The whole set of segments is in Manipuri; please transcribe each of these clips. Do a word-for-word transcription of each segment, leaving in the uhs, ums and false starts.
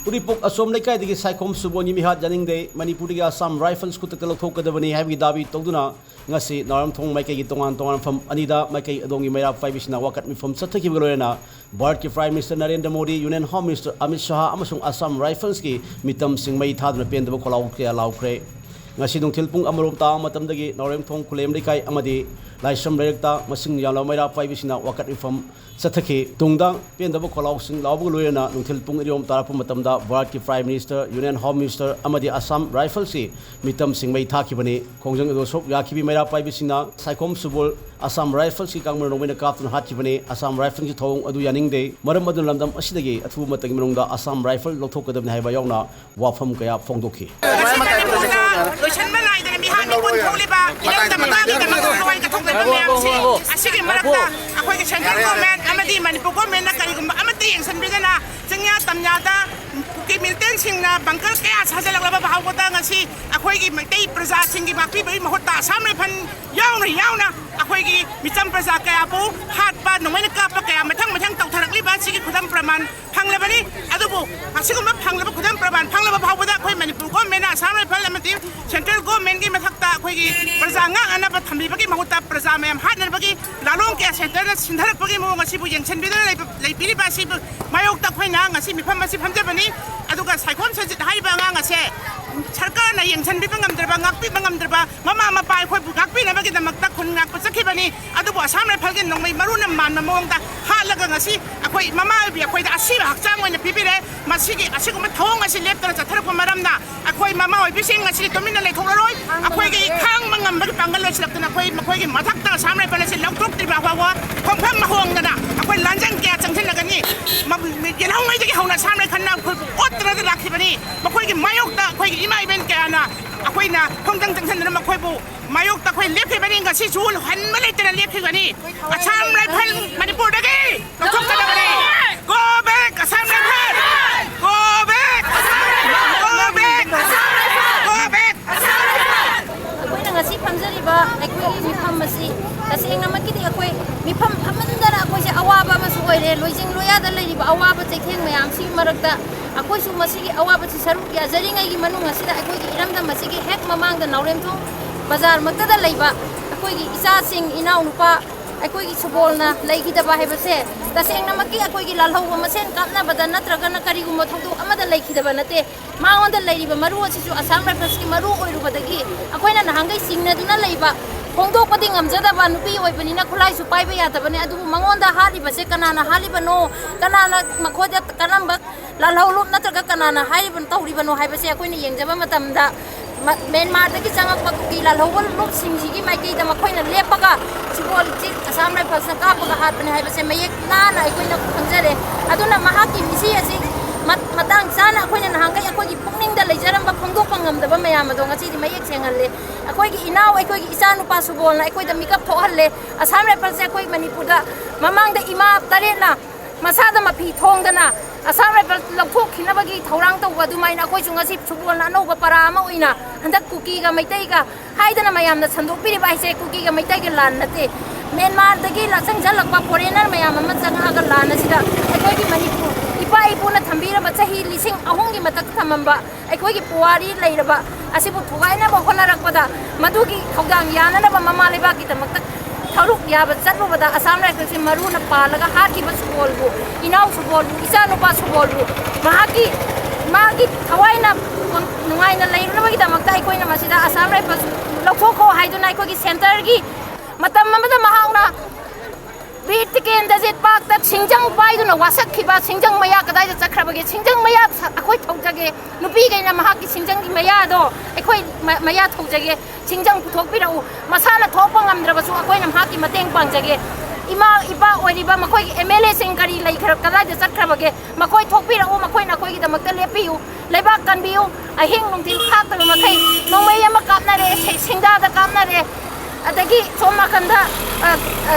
ꯎꯔꯤꯄꯣꯛ ꯑꯁꯣꯝ ꯂꯩꯀꯥꯏꯗꯒꯤ ꯁꯥꯏꯈꯣꯝ ꯁꯨꯕꯣꯟꯒꯤ ꯃꯤꯍꯥꯠ ꯌꯥꯅꯤꯡꯗꯦ, ꯃꯅꯤꯄꯨꯔꯗꯒꯤ ꯑꯁꯥꯝ ꯔꯥꯏꯐꯜꯁ ꯈꯨꯠꯇꯛꯇ ꯂꯧꯊꯣꯛꯀꯗꯕꯅꯤ ꯍꯥꯏꯕꯒꯤ ꯗꯥꯕꯤ ꯇꯧꯗꯨꯅ ꯉꯁꯤ ꯅꯥꯎꯔꯦꯝꯊꯣꯡ ꯃꯥꯏꯀꯩꯒꯤ ꯇꯣꯉꯥꯟ ꯇꯣꯉꯥꯟꯕ ꯃꯐꯝ ꯑꯅꯤꯗ ꯃꯥꯏꯀꯩ ꯑꯗꯣꯝꯒꯤ ꯃꯩꯔꯥ ꯄꯥꯏꯕꯤꯁꯤꯡꯅ ꯋꯥꯀꯠ ꯃꯤꯐꯝ ꯆꯠꯊꯈꯤꯕꯒ ꯂꯣꯏꯅꯅ ꯚꯥꯔꯠꯀꯤ Prime Minister Narendra Modi, Union Home Minister Amit Shah ꯑꯃꯁꯨꯡ ꯑꯁꯥꯝ ꯔꯥꯏꯐꯜꯁꯀꯤ ꯃꯤꯇꯝꯁꯤꯡ ꯃꯩ ꯊꯥꯗꯨꯅ ꯄꯦꯟꯗꯕ ꯈꯣꯜꯂꯥꯎ ꯀꯌꯥ ꯂꯥꯎꯈ꯭ꯔꯦ꯫ ꯉꯁꯤ ꯅꯨꯡꯊꯤꯜ ꯄꯨꯡ ꯑꯃꯔꯣꯝ ꯇꯥꯕ ꯃꯇꯝꯗꯒꯤ ꯅꯥꯎꯔꯦꯝꯊꯣꯡ ꯈꯨꯂꯦꯝ ꯂꯩꯀꯥꯏ ꯑꯃꯗꯤ ꯂꯥꯏꯁ꯭ꯔꯝ ꯂꯩꯔꯛꯇ ꯃꯁꯤꯡ ꯌꯥꯝꯂꯕ ꯃꯩꯔꯥ ꯄꯥꯏꯕꯤꯁꯤꯡꯅ ꯋꯥꯀꯠ ꯃꯤꯐꯝ ꯆꯠꯊꯈꯤ꯫ ꯇꯨꯡꯗ ꯄꯦꯟꯗꯕ ꯈꯣꯜꯂꯥꯎꯁꯤꯡ ꯂꯥꯎꯕꯒ ꯂꯣꯏꯅꯅ ꯅꯨꯡꯊꯤꯜ ꯄꯨꯡ ꯑꯅꯤꯔꯣꯝ ꯇꯥꯔꯛꯄ ꯃꯇꯝꯗ ꯚꯥꯔꯠꯀꯤ Prime Minister, Union Home Minister ꯑꯃꯗꯤ ꯑꯁꯥꯝ ꯔꯥꯏꯐꯜꯁꯀꯤ ꯃꯤꯇꯝꯁꯤꯡ ꯃꯩ ꯊꯥꯈꯤꯕꯅꯤ꯫ ꯈꯣꯡꯖꯪ ꯑꯗꯨ ꯁꯔꯨꯛ ꯌꯥꯈꯤꯕꯤ ꯃꯩꯔꯥ ꯄꯥꯏꯕꯤꯁꯤꯡꯅ ꯁꯥꯏꯈꯣꯝ ꯁꯨꯕꯣꯜ ꯑꯁꯥꯝ ꯔꯥꯏꯐꯜꯁꯀꯤ ꯀꯥꯡꯕꯨꯅ ꯅꯣꯡꯃꯩꯅ ꯀꯥꯞꯇꯨꯅ ꯍꯥꯠꯈꯤꯕꯅꯤ꯫ ꯑꯁꯥꯝ ꯔꯥꯏꯐꯜꯁꯀꯤ ꯊꯧꯑꯣꯡ ꯑꯗꯨ ꯌꯥꯅꯤꯡꯗꯦ꯫ ꯃꯔꯝ ꯑꯗꯨꯅ ꯂꯝꯗꯝ ꯑꯁꯤꯗꯒꯤ ꯑꯊꯨꯕ ꯃꯇꯝꯒꯤ ꯃꯅꯨꯡꯗ ꯑꯁꯥꯝ ꯔꯥꯏꯐꯜ ꯂꯧꯊꯣꯛꯀꯗꯕꯅꯤ ꯍꯥꯏꯕ ꯌꯥꯎꯅ ꯋꯥꯐꯝ ꯀꯌꯥ ꯐꯣꯡꯗꯣꯛꯈꯤ꯫ ꯂꯣꯏꯁꯤꯟꯕ ꯅꯥꯏꯗꯅ ꯃꯤꯍꯥꯠ ꯃꯤꯄꯨꯟ ꯊꯣꯛꯂꯤꯕ ꯏꯔꯝꯗꯝ ꯃꯇꯥꯒꯤꯗꯃꯛ ꯊꯋꯥꯏ ꯀꯠꯊꯣꯛꯂꯤꯕ ꯃꯌꯥꯝꯁꯤ ꯑꯁꯤꯒꯤ ꯃꯔꯛꯇ ꯑꯩꯈꯣꯏꯒꯤ central government ꯑꯃꯗꯤ ꯃꯅꯤꯄꯨꯔ governmentꯅ ꯀꯔꯤꯒꯨꯝꯕ ꯑꯃꯠꯇ ꯌꯦꯡꯁꯤꯟꯕꯤꯗꯅ ꯆꯤꯡꯌꯥ ꯇꯝꯌꯥꯗ ꯀꯨꯀꯤ militantꯁꯤꯡꯅ bunker ꯀꯌꯥ ꯁꯥꯖꯤꯜꯂꯛꯂꯕ ꯐꯥꯎꯕꯗ ꯉꯁꯤ ꯑꯩꯈꯣꯏꯒꯤ ꯃꯩꯇꯩ ꯄ꯭ꯔꯖꯥꯁꯤꯡꯒꯤ ꯉꯥꯛꯄꯤꯕꯒꯤ ꯃꯍꯨꯠꯇ ꯑꯁꯥꯝ ꯔꯥꯏꯐꯜ ꯌꯥꯎꯅ ꯌꯥꯎꯅ ꯑꯩꯈꯣꯏꯒꯤ ꯃꯤꯆꯝ ꯄ꯭ꯔꯖꯥ ꯀꯌꯥꯕꯨ ꯍꯥꯠꯄ, ꯅꯣꯡꯃꯩꯅ ꯀꯥꯞꯄ ꯀꯌꯥ ꯃꯊꯪ ꯃꯊꯪ ꯇꯧꯊꯔꯛꯂꯤꯕ ꯑꯁꯤꯒꯤ ꯈꯨꯗꯝ ꯄ꯭ꯔꯃꯥꯟ ꯐꯪꯂꯕꯅꯤ꯫ ꯑꯗꯨꯕꯨ ꯑꯁꯤꯒꯨꯝꯕ ꯐꯪꯂꯕ ꯈꯨꯗꯝ ꯄ꯭ꯔꯃꯥꯟ ꯐꯪꯂꯕ ꯐꯥꯎꯕꯗ ꯑꯩꯈꯣꯏ ꯃꯅꯤꯄꯨꯔ governmentꯅ ꯑꯁꯥꯝ ꯔꯥꯏꯐꯜ ꯑꯃꯗꯤ central governmentꯀꯤ ꯃꯊꯛꯇ ꯑꯩꯈꯣꯏꯒꯤ ꯄ꯭ꯔꯖꯥ ꯉꯥꯛꯅꯅꯕ ꯊꯝꯕꯤꯕꯒꯤ ꯃꯍꯨꯠꯇ ꯄ꯭ꯔꯖꯥ ꯃꯌꯥꯝ ꯍꯥꯠꯅꯕꯒꯤ ꯂꯥꯂꯣꯡ ꯀꯌꯥ centreꯅ ꯁꯤꯟꯊꯔꯛꯄꯒꯤ ꯃꯑꯣꯡ ꯑꯁꯤꯕꯨ ꯌꯦꯡꯁꯤꯟꯕꯤꯗꯨꯅ ꯂꯩꯕ-, ꯂꯩꯕꯤꯔꯤꯕ ꯑꯁꯤꯕꯨ ꯃꯥꯌꯣꯛꯇ ꯑꯩꯈꯣꯏꯅ ꯉꯁꯤ ꯃꯤꯐꯝ ꯑꯁꯤ ꯐꯝꯖꯕꯅꯤ꯫ ꯑꯗꯨꯒ ꯁꯥꯏꯈꯣꯝ ꯁꯖꯤꯠ ꯍꯥꯏꯔꯤꯕ ꯑꯉꯥꯡ ꯑꯁꯦ ꯁꯔꯀꯥꯔꯅ ꯌꯦꯡꯁꯤꯟꯕꯤꯕ ꯉꯝꯗ꯭ꯔꯕ, ꯉꯥꯛꯄꯤꯕ ꯉꯝꯗ꯭ꯔꯕ, ꯃꯃꯥ ꯃꯄꯥ ꯑꯩꯈꯣꯏꯕꯨ ꯉꯥꯛꯄꯤꯅꯕꯒꯤꯗꯃꯛꯇ ꯈꯨꯟ ꯉꯥꯛꯄ ꯆꯠꯈꯤꯕꯅꯤ꯫ ꯑꯗꯨꯕꯨ ꯑꯁꯥꯝ ꯔꯥꯏꯐꯜꯒꯤ ꯅꯣꯡꯃꯩ ꯃꯔꯨꯅ ꯃꯥꯟꯕ ꯃꯑꯣꯡꯗ ꯍꯥꯠꯂꯒ ꯉꯁꯤ ꯑꯩꯈꯣꯏ ꯃꯃꯥ ꯑꯣꯏꯕꯤ ꯑꯩꯈꯣꯏꯗ ꯑꯁꯤꯕ ꯍꯛꯆꯥꯡ ꯑꯣꯏꯅ ꯄꯤꯕꯤꯔꯦ꯫ ꯃꯁꯤꯒꯤ ꯑꯁꯤꯒꯨꯝꯕ ꯊꯧꯑꯣꯡ ꯑꯁꯤ ꯂꯦꯞꯇꯅ ꯆꯠꯊꯔꯛꯄ ꯃꯔꯝꯅ ꯑꯩꯈꯣꯏ ꯃꯃꯥ ꯑꯣꯏꯕꯤꯁꯤꯡ ꯉꯁꯤꯗꯤ ꯇꯨꯃꯤꯟꯅ ꯂꯩꯊꯣꯛꯂꯔꯣꯏ꯫ ꯑꯩꯈꯣꯏꯒꯤ ꯈꯥꯡꯕ ꯉꯝꯕꯒꯤ ꯄꯥꯡꯒꯜ ꯂꯣꯏꯁꯤꯜꯂꯛꯇꯅ ꯑꯩꯈꯣꯏ ꯃꯈꯣꯏꯒꯤ ꯃꯊꯛꯇ ꯑꯁꯥꯝ ꯔꯥꯏꯐꯜ ꯑꯁꯤ ꯂꯧꯊꯣꯛꯇ꯭ꯔꯤꯕ ꯐꯥꯎꯕ ꯈꯣꯡꯐꯝ ꯍꯣꯡꯗꯅ ꯑꯩꯈꯣꯏ ꯂꯥꯟꯖꯪ ꯀꯌꯥ ꯆꯪꯁꯤꯜꯂꯒꯅꯤ꯫ ꯃ-, ꯌꯦꯜꯍꯧꯉꯩꯗꯒꯤ ꯍꯧꯅ ꯑꯁꯥꯝ ꯔꯥꯏꯐꯜꯅ ꯑꯩꯈꯣꯏꯕꯨ ꯑꯣꯠꯇꯅ ꯂꯥꯛꯈꯤꯕꯅꯤ꯫ ꯃꯈꯣꯏꯒꯤ ꯃꯥꯌꯣꯛꯇ ꯑꯩꯈꯣꯏꯒꯤ ꯏꯃꯥ ꯏꯕꯦꯟ ꯀꯌꯥꯅ ꯑꯩꯈꯣꯏꯅ ꯈꯣꯡꯖꯪ ꯆꯪꯁꯤꯟꯗꯨꯅ ꯃꯈꯣꯏꯕꯨ ꯃꯥꯌꯣꯛꯇ ꯑꯩꯈꯣꯏ ꯂꯦꯞꯈꯤꯕꯅꯤ꯫ ꯉꯁꯤꯁꯨ ꯍꯟꯕ ꯂꯩꯇꯅ ꯂꯦꯞꯈꯤꯕꯅꯤ꯫ ꯑꯁꯥꯝ ꯔꯥꯏꯐꯜ ꯃꯅꯤꯄꯨꯔꯗꯒꯤ ꯂꯧꯊꯣꯛꯀꯗꯕꯅꯤ꯫ Go back Assam rifle! Go back! Go back! Go back! ꯑꯩꯈꯣꯏꯅ ꯉꯁꯤ ꯐꯝꯖꯔꯤꯕ ꯑꯩꯈꯣꯏꯒꯤ ꯃꯤꯐꯝ ꯑꯁꯤ ꯇꯁꯦꯡꯅꯃꯛꯀꯤꯗꯤ ꯑꯩꯈꯣꯏ ꯃꯤꯐꯝ ꯐꯝꯃꯟꯗꯅ ꯑꯩꯈꯣꯏꯁꯦ ꯑꯋꯥꯕ ꯑꯃꯁꯨ ꯑꯣꯏꯔꯦ꯫ ꯂꯣꯏꯖꯤꯡ ꯂꯣꯌꯥ ꯂꯩꯔꯤꯕ ꯑꯋꯥꯕ ꯆꯩꯊꯦꯡ ꯃꯌꯥꯝꯁꯤꯒꯤ ꯃꯔꯛꯇ ꯑꯩꯈꯣꯏꯁꯨ ꯃꯁꯤꯒꯤ ꯑꯋꯥꯕꯁꯤ ꯁꯔꯨꯛ ꯌꯥꯖꯔꯤꯉꯩꯒꯤ ꯃꯅꯨꯡ ꯑꯁꯤꯗ ꯑꯩꯈꯣꯏꯒꯤ ꯏꯔꯝꯗꯝ ꯑꯁꯤꯒꯤ ꯍꯦꯛ ꯃꯃꯥꯡꯗ ꯅꯥꯎꯔꯦꯝꯊꯣꯡ ꯕꯖꯥꯔꯃꯛꯇꯗ ꯂꯩꯕ ꯑꯩꯈꯣꯏꯒꯤ ꯏꯆꯥꯁꯤꯡ, ꯏꯅꯥꯎꯅꯨꯄꯥ, ꯑꯩꯈꯣꯏꯒꯤ ꯁꯨꯕꯣꯜꯅ ꯂꯩꯈꯤꯗꯕ ꯍꯥꯏꯕꯁꯦ ꯇꯁꯦꯡꯅꯃꯛꯀꯤ ꯑꯩꯈꯣꯏꯒꯤ ꯂꯥꯜꯍꯧꯕ ꯃꯁꯦꯟ ꯀꯥꯞꯅꯕꯗ ꯅꯠꯇ꯭ꯔꯒꯅ ꯀꯔꯤꯒꯨꯝꯕ ꯊꯧꯗꯣꯛ ꯑꯃꯗ ꯂꯩꯈꯤꯗꯕ ꯅꯠꯇꯦ꯫ ꯃꯉꯣꯟꯗ ꯂꯩꯔꯤꯕ ꯃꯔꯨ ꯑꯁꯤꯁꯨ ꯑꯁꯥꯝ ꯔꯥꯏꯐꯜꯁꯀꯤ ꯃꯔꯨ ꯑꯣꯏꯔꯨꯕꯗꯒꯤ ꯑꯩꯈꯣꯏꯅ ꯅꯍꯥꯟꯈꯩ ꯆꯤꯡꯅꯗꯨꯅ ꯂꯩꯕ, ꯐꯣꯡꯗꯣꯛꯄꯗꯤ ꯉꯝꯖꯗꯕ, ꯅꯨꯄꯤ ꯑꯣꯏꯕꯅꯤꯅ ꯈꯨꯠꯂꯥꯏꯁꯨ ꯄꯥꯏꯕ ꯌꯥꯗꯕꯅꯦ꯫ ꯑꯗꯨꯕꯨ ꯃꯉꯣꯟꯗ ꯍꯥꯠꯂꯤꯕꯁꯦ ꯀꯅꯥꯅ ꯍꯥꯠꯂꯤꯕꯅꯣ, ꯀꯅꯥꯅ ꯃꯈꯣꯏꯗ ꯀꯔꯝꯕ ꯂꯥꯜꯍꯧꯂꯨꯞ ꯅꯠꯇ꯭ꯔꯒ ꯀꯅꯥꯅ ꯍꯥꯏꯔꯤꯕ, ꯇꯧꯔꯤꯕꯅꯣ ꯍꯥꯏꯕꯁꯦ ꯑꯩꯈꯣꯏꯅ ꯌꯦꯡꯖꯕ ꯃꯇꯝꯗ ꯃ-, ꯃ꯭ꯌꯥꯟꯃꯥꯔꯗꯒꯤ ꯆꯪꯉꯛꯄ ꯀꯨꯀꯤ ꯂꯥꯜꯍꯧꯕ ꯂꯨꯞꯁꯤꯡꯁꯤꯒꯤ ꯃꯥꯏꯀꯩꯗ ꯃꯈꯣꯏꯅ ꯂꯦꯞꯄꯒ ꯁꯨꯕꯣꯜꯁꯤ ꯑꯁꯥꯝ ꯔꯥꯏꯐꯜꯁꯅ ꯀꯥꯞꯄꯒ ꯍꯥꯠꯄꯅꯦ ꯍꯥꯏꯕꯁꯦ ꯃꯌꯦꯛ ꯅꯥꯟꯅ ꯑꯩꯈꯣꯏꯅ ꯈꯪꯖꯔꯦ꯫ ꯑꯗꯨꯅ ꯃꯍꯥꯛꯀꯤ ꯃꯤꯁꯤ ꯑꯁꯤ ꯃ-, ꯃꯇꯥꯡ ꯆꯥꯅ ꯑꯩꯈꯣꯏꯅ ꯅꯍꯥꯟꯈꯩ ꯑꯩꯈꯣꯏꯒꯤ ꯄꯨꯛꯅꯤꯡꯗ ꯂꯩꯖꯔꯝꯕ ꯐꯣꯡꯗꯣꯛꯄ ꯉꯝꯗꯕ ꯃꯌꯥꯝ ꯑꯗꯣ ꯉꯁꯤꯗꯤ ꯃꯌꯦꯛ ꯁꯦꯡꯍꯜꯂꯦ꯫ ꯑꯩꯈꯣꯏꯒꯤ ꯏꯅꯥꯎ, ꯑꯩꯈꯣꯏꯒꯤ ꯏꯆꯥꯅꯨꯄꯥ ꯁꯨꯕꯣꯜꯅ ꯑꯩꯈꯣꯏꯗ ꯃꯤꯀꯞ ꯊꯣꯛꯍꯜꯂꯦ꯫ ꯑꯁꯥꯝ ꯔꯥꯏꯐꯜꯁꯦ ꯑꯩꯈꯣꯏ ꯃꯅꯤꯄꯨꯔꯗ ꯃꯃꯥꯡꯗ ꯏꯃꯥ ꯇꯔꯦꯠꯅ ꯃꯁꯥꯗ ꯃꯐꯤ ꯊꯣꯡꯗꯅ ꯑꯁꯥꯝ ꯔꯥꯏꯐꯜ ꯂꯧꯊꯣꯛꯈꯤꯅꯕꯒꯤ ꯊꯧꯔꯥꯡ ꯇꯧꯕ ꯑꯗꯨꯃꯥꯏꯅ ꯑꯩꯈꯣꯏꯁꯨ ꯉꯁꯤ ꯁꯨꯕꯣꯜꯅ ꯑꯅꯧꯕ ꯄꯔꯥ ꯑꯃ ꯑꯣꯏꯅ ꯍꯟꯗꯛ ꯀꯨꯀꯤꯒ ꯃꯩꯇꯩꯒ ꯍꯥꯏꯗꯅ ꯃꯌꯥꯝꯅ ꯁꯟꯗꯣꯛꯄꯤꯔꯤꯕ ꯍꯥꯏꯁꯦ ꯀꯨꯀꯤꯒ ꯃꯩꯇꯩꯒ ꯂꯥꯟ ꯅꯠꯇꯦ꯫ ꯃ꯭ꯌꯥꯟꯃꯥꯔꯗꯒꯤ ꯂꯥ-, ꯆꯪꯁꯤꯜꯂꯛꯄ ꯐꯣꯔꯦꯅꯔ ꯃꯌꯥꯝ ꯑꯃ ꯆꯪꯉꯛꯑꯒ ꯂꯥꯟ ꯑꯁꯤꯗ ꯑꯩꯈꯣꯏꯒꯤ ꯃꯅꯤꯄꯨꯔ ꯏꯄꯥ ꯏꯄꯨꯅ ꯊꯝꯕꯤꯔꯕ ꯆꯍꯤ ꯂꯤꯁꯤꯡ ꯑꯍꯨꯝꯒꯤ ꯃꯊꯛꯇ ꯊꯝꯃꯝꯕ ꯑꯩꯈꯣꯏꯒꯤ ꯄꯨꯋꯥꯔꯤ ꯂꯩꯔꯕ ꯑꯁꯤꯕꯨ ꯊꯨꯒꯥꯏꯅꯕ ꯍꯣꯠꯅꯔꯛꯄꯗ ꯃꯗꯨꯒꯤ ꯊꯧꯗꯥꯡ ꯌꯥꯅꯅꯕ ꯃꯃꯥ ꯂꯩꯕꯥꯛꯀꯤꯗꯃꯛꯇ ꯁꯔꯨꯛ ꯌꯥꯕ ꯆꯠꯂꯨꯕꯗ ꯑꯁꯥꯝ ꯔꯥꯏꯐꯜꯁꯤ ꯃꯔꯨꯅ ꯄꯥꯜꯂꯒ ꯍꯥꯠꯈꯤꯕ ꯁꯨꯕꯣꯜꯕꯨ, ꯏꯅꯥꯎ ꯁꯨꯕꯣꯜꯕꯨ, ꯏꯆꯥꯅꯨꯄꯥ ꯁꯨꯕꯣꯜꯕꯨ ꯃꯍꯥꯛꯀꯤ, ꯃꯥꯒꯤ ꯊꯋꯥꯏꯅ ꯅꯨꯡꯉꯥꯏꯅ ꯂꯩꯔꯨꯅꯕꯒꯤꯗꯃꯛꯇ ꯑꯩꯈꯣꯏꯅ ꯃꯁꯤꯗ ꯑꯁꯥꯝ ꯔꯥꯏꯐꯜꯁꯤ ꯂꯧꯊꯣꯛꯈꯣ ꯍꯥꯏꯗꯨꯅ ꯑꯩꯈꯣꯏꯒꯤ ꯁꯦꯟꯇꯔꯒꯤ ꯃꯇꯝ ꯑꯃꯗ ꯃꯍꯥꯛꯅ ꯕꯤꯔ ꯇꯤꯀꯦꯟꯗ꯭ꯔꯖꯤꯠ ꯄꯥꯛꯇ ꯁꯤꯡꯖꯪ ꯄꯥꯏꯗꯨꯅ ꯋꯥꯁꯛꯈꯤꯕ ꯁꯤꯡꯖꯪ ꯃꯌꯥ ꯀꯗꯥꯏꯗ ꯆꯠꯈ꯭ꯔꯕꯒꯦ? ꯁꯤꯡꯖꯪ ꯃꯌꯥ ꯁ-, ꯑꯩꯈꯣꯏ ꯊꯧꯖꯒꯦ꯫ ꯅꯨꯄꯤꯈꯩꯅ ꯃꯍꯥꯛꯀꯤ ꯁꯤꯡꯖꯪꯒꯤ ꯃꯌꯥꯗꯣ ꯑꯩꯈꯣꯏ ꯃ-, ꯃꯌꯥ ꯊꯧꯖꯒꯦ꯫ ꯁꯤꯡꯖꯪ ꯄꯨꯊꯣꯛꯄꯤꯔꯛꯎ꯫ ꯃꯁꯥꯅ ꯊꯣꯛꯄ ꯉꯝꯗ꯭ꯔꯕꯁꯨ ꯑꯩꯈꯣꯏꯅ ꯃꯍꯥꯛꯀꯤ ꯃꯇꯦꯡ ꯄꯥꯡꯖꯒꯦ꯫ ꯏꯃꯥ ꯏꯄꯥ ꯑꯣꯏꯔꯤꯕ ꯃꯈꯣꯏꯒꯤ ꯑꯦꯝ ꯑꯦꯜ ꯑꯦꯁꯤꯡ ꯀꯔꯤ ꯂꯩꯈ꯭ꯔ-, ꯀꯗꯥꯏꯗ ꯆꯠꯈ꯭ꯔꯕꯒꯦ? ꯃꯈꯣꯏ ꯊꯣꯛꯄꯤꯔꯛꯎ, ꯃꯈꯣꯏꯅ ꯑꯩꯈꯣꯏꯒꯤꯗꯃꯛꯇ ꯂꯦꯞꯄꯤꯌꯨ꯫ ꯂꯩꯕꯥꯛ ꯀꯟꯕꯤꯌꯨ꯫ ꯑꯍꯤꯡ ꯅꯨꯡꯊꯤꯜ ꯈꯥꯛꯇꯕ ꯃꯈꯩ ꯅꯣꯡꯃꯩ ꯑꯃ ꯀꯥꯞꯅꯔꯦ, ꯁꯦ-, ꯁꯤꯡꯗꯥꯗ ꯀꯥꯞꯅꯔꯦ, ꯑꯗꯒꯤ ꯁꯣꯝ ꯅꯥꯀꯟꯗ, ꯑ, ꯑ,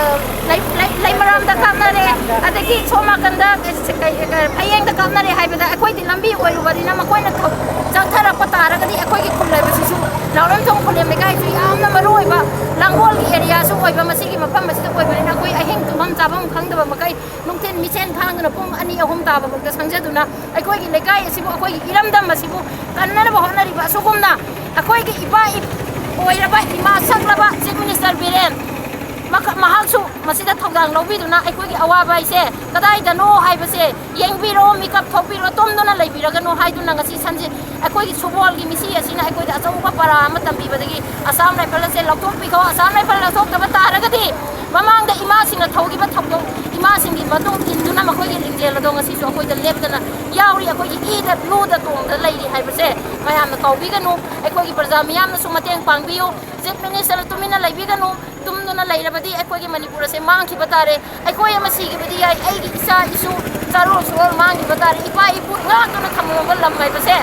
ꯂꯩ-, ꯂꯩ-, ꯂꯩꯃꯔꯥꯝꯗ ꯀꯥꯞꯅꯔꯦ, ꯑꯗꯒꯤ ꯁꯣꯝ ꯅꯥꯀꯟꯗ, ꯑ, ꯀꯩ, ꯑ, ꯐꯌꯦꯡꯗ ꯀꯥꯞꯅꯔꯦ ꯍꯥꯏꯕꯗ ꯑꯩꯈꯣꯏꯗꯤ ꯂꯝꯕꯤ ꯑꯣꯏꯔꯨꯕꯅꯤꯅ ꯃꯈꯣꯏꯅ ꯊꯧ-, ꯆꯪꯊꯔꯛꯄ ꯇꯥꯔꯒꯗꯤ ꯑꯩꯈꯣꯏꯒꯤ ꯈꯨꯜ ꯍꯥꯏꯕꯁꯤꯁꯨ ꯅꯥꯎꯔꯦꯝꯊꯣꯡ ꯈꯨꯂꯦꯝ ꯂꯩꯀꯥꯏꯁꯨ ꯌꯥꯝꯅ ꯃꯔꯨ ꯑꯣꯏꯕ ꯂꯥꯡꯒꯣꯜꯒꯤ ꯑꯦꯔꯤꯌꯥꯁꯨ ꯑꯣꯏꯕ ꯃꯁꯤꯒꯤ ꯃꯐꯝ ꯑꯁꯤꯗ ꯑꯣꯏꯕꯅꯤꯅ ꯑꯩꯈꯣꯏ ꯑꯍꯤꯡ ꯇꯨꯝꯐꯝ ꯇꯥꯐꯝ ꯈꯪꯗꯕ ꯃꯈꯩ ꯅꯨꯡꯊꯤꯜ ꯃꯤꯁꯦꯟ ꯊꯥꯡꯗꯨꯅ ꯄꯨꯡ ꯑꯅꯤ ꯑꯍꯨꯝ ꯇꯥꯕꯐꯥꯎꯗ ꯁꯪꯖꯗꯨꯅ ꯑꯩꯈꯣꯏꯒꯤ ꯂꯩꯀꯥꯏ ꯑꯁꯤꯕꯨ, ꯑꯩꯈꯣꯏꯒꯤ ꯏꯔꯝꯗꯝ ꯑꯁꯤꯕꯨ ꯀꯟꯅꯅꯕ ꯍꯣꯠꯅꯔꯤꯕ ꯑꯁꯤꯒꯨꯝꯅ ꯑꯩꯈꯣꯏꯒꯤ ꯏꯄꯥ ꯏ-, ꯑꯣꯏꯔꯕ ꯏꯃꯥ ꯁꯛꯂꯕ Chief Minister ꯕꯤꯔꯦꯟ ꯃꯈ-, ꯃꯍꯥꯛꯁꯨ ꯃꯁꯤꯗ ꯊꯧꯗꯥꯡ ꯂꯧꯕꯤꯗꯨꯅ ꯑꯩꯈꯣꯏꯒꯤ ꯑꯋꯥꯕ ꯍꯥꯏꯁꯦ ꯀꯗꯥꯏꯗꯅꯣ ꯍꯥꯏꯕꯁꯦ ꯌꯦꯡꯕꯤꯔꯣ, ꯃꯤꯀꯞ ꯊꯣꯛꯄꯤꯔꯣ, ꯇꯨꯝꯗꯨꯅ ꯂꯩꯕꯤꯔꯒꯅꯨ ꯍꯥꯏꯗꯨꯅ ꯉꯁꯤ ꯁꯟꯖꯦ ꯑꯩꯈꯣꯏꯒꯤ ꯁꯨꯕꯣꯜꯒꯤ ꯃꯤꯁꯤ ꯑꯁꯤꯅ ꯑꯩꯈꯣꯏꯗ ꯑꯆꯧꯕ ꯄꯔꯥ ꯑꯃ ꯇꯝꯕꯤꯕꯗꯒꯤ ꯑꯁꯥꯝ ꯔꯥꯏꯐꯜ ꯑꯁꯦ ꯂꯧꯊꯣꯛꯄꯤꯈꯣ꯫ ꯑꯁꯥꯝ ꯔꯥꯏꯐꯜ ꯂꯧꯊꯣꯛꯇꯕ ꯇꯥꯔꯒꯗꯤ ꯃꯃꯥꯡꯗ ꯏꯃꯥꯁꯤꯡꯅ ꯊꯧꯈꯤꯕ ꯊꯧꯗꯣꯛ, ꯏꯃꯥꯁꯤꯡꯒꯤ ꯃꯇꯨꯡ ꯏꯟꯗꯨꯅ ꯃꯈꯣꯏꯒꯤ ꯂꯤꯡꯖꯦꯜ ꯑꯗꯣ ꯉꯁꯤꯁꯨ ꯑꯩꯈꯣꯏꯗ ꯂꯦꯞꯇꯅ ꯌꯥꯎꯔꯤ, ꯑꯩꯈꯣꯏꯒꯤ ꯏꯗ ꯂꯨꯗ ꯇꯣꯡꯗ ꯂꯩꯔꯤ ꯍꯥꯏꯕꯁꯦ ꯃꯌꯥꯝꯅ ꯀꯥꯎꯕꯤꯒꯅꯨ꯫ ꯑꯩꯈꯣꯏꯒꯤ ꯄ꯭ꯔꯖꯥ ꯃꯤꯌꯥꯝꯅꯁꯨ ꯃꯇꯦꯡ ꯄꯥꯡꯕꯤꯌꯨ꯫ Chief Minister ꯇꯨꯃꯤꯟꯅ ꯂꯩꯕꯤꯒꯅꯨ꯫ ꯇꯨꯝꯗꯨꯅ ꯂꯩꯔꯕꯗꯤ ꯑꯩꯈꯣꯏꯒꯤ ꯃꯅꯤꯄꯨꯔ ꯑꯁꯦ ꯃꯥꯡꯈꯤꯕ ꯇꯥꯔꯦ꯫ ꯑꯩꯈꯣꯏ ꯑꯃ ꯁꯤꯈꯤꯕꯗꯤ ꯌꯥꯏ, ꯑꯩꯒꯤ ꯏꯆꯥ ꯏꯁꯨ ꯆꯥꯔꯣꯟ ꯁꯨꯔꯣꯟ ꯃꯥꯡꯈꯤꯕ ꯇꯥꯔꯦ꯫ ꯏꯄꯥ ꯏꯄꯨ ꯉꯥꯛꯇꯨꯅ ꯊꯝꯂꯝꯕ ꯂꯝ ꯍꯥꯏꯕꯁꯦ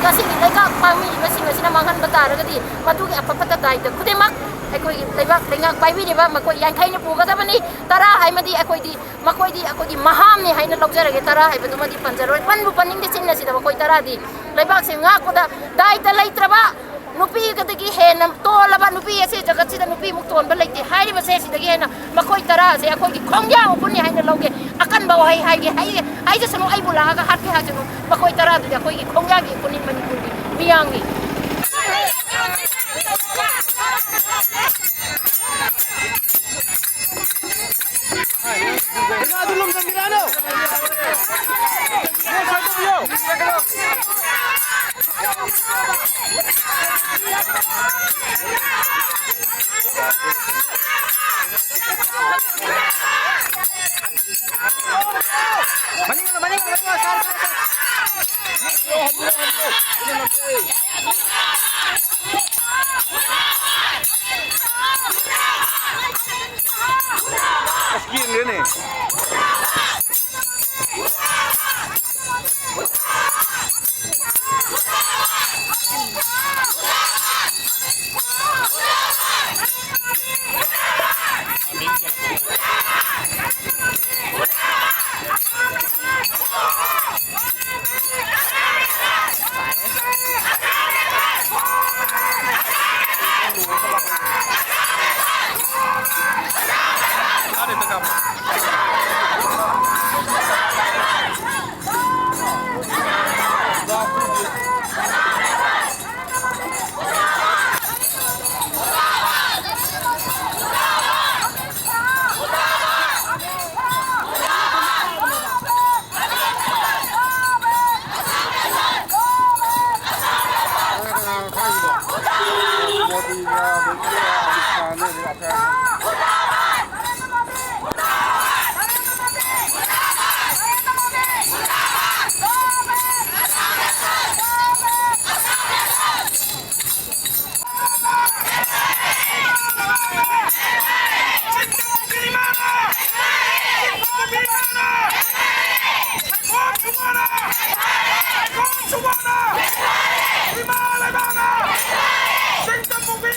ꯉꯁꯤꯒꯤ ꯂꯩꯉꯥꯛ ꯄꯥꯏꯕꯤꯔꯤꯕꯁꯤꯡ ꯑꯁꯤꯅ ꯃꯥꯡꯍꯟꯕ ꯇꯥꯔꯒꯗꯤ ꯃꯗꯨꯒꯤ ꯑꯐ ꯐꯠꯇ ꯗꯥꯏꯇ ꯈꯨꯗꯤꯡꯃꯛ ꯑꯩꯈꯣꯏꯒꯤ ꯂꯩꯕꯥꯛ ꯂꯩꯉꯥꯛ ꯄꯥꯏꯕꯤꯔꯤꯕ ꯃꯈꯣꯏ ꯌꯥꯡꯈꯩꯅ ꯄꯨꯒꯗꯕꯅꯤ꯫ ꯇꯔꯥ ꯍꯥꯏꯕꯗꯤ ꯑꯩꯈꯣꯏꯗꯤ, ꯃꯈꯣꯏꯗꯤ ꯑꯩꯈꯣꯏꯒꯤ ꯃꯍꯥꯝꯅꯤ ꯍꯥꯏꯅ ꯂꯧꯖꯔꯒꯦ꯫ ꯇꯔꯥ ꯍꯥꯏꯕꯗꯨꯃꯗꯤ ꯄꯟꯖꯔꯣꯏ, ꯄꯟꯕꯨ ꯄꯟꯅꯤꯡꯗꯦ꯫ ꯆꯤꯟ ꯑꯁꯤꯗ ꯃꯈꯣꯏ ꯇꯔꯥꯗꯤ ꯂꯩꯕꯥꯛꯁꯦ ꯉꯥꯛꯄꯗ ꯗꯥꯏꯇ ꯂꯩꯇ꯭ꯔꯕ, ꯅꯨꯄꯤꯒꯗꯒꯤ ꯍꯦꯟꯅ ꯇꯣꯜꯂꯕ, ꯅꯨꯄꯤ ꯑꯁꯦ ꯖꯒꯠꯁꯤꯗ ꯅꯨꯄꯤꯃꯨꯛ ꯇꯣꯟꯕ ꯂꯩꯇꯦ ꯍꯥꯏꯔꯤꯕꯁꯦ꯫ ꯁꯤꯗꯒꯤ ꯍꯦꯟꯅ ꯃꯈꯣꯏ ꯇꯔꯥ ꯑꯁꯦ ꯑꯩꯈꯣꯏꯒꯤ ꯈꯣꯡꯌꯥ ꯎꯄꯨꯅꯤ ꯍꯥꯏꯅ ꯂꯧꯒꯦ꯫ ꯑꯀꯟꯕ ꯋꯥꯍꯩ ꯍꯥꯏꯒꯦ, ꯍꯥꯏꯒꯦ ꯍꯥꯏꯖꯁꯅꯨ, ꯑꯩꯕꯨ ꯂꯥꯛꯑꯒ ꯍꯥꯠꯀꯦ ꯍꯥꯏꯖꯅꯨ, ꯃꯈꯣꯏ ꯇꯔꯥꯗꯨꯗꯤ ꯑꯩꯈꯣꯏꯒꯤ ꯈꯣꯡꯌꯥꯒꯤ ꯎꯄꯨꯅꯤ, ꯃꯅꯤꯄꯨꯔꯒꯤ ꯃꯤꯌꯥꯝꯒꯤ꯫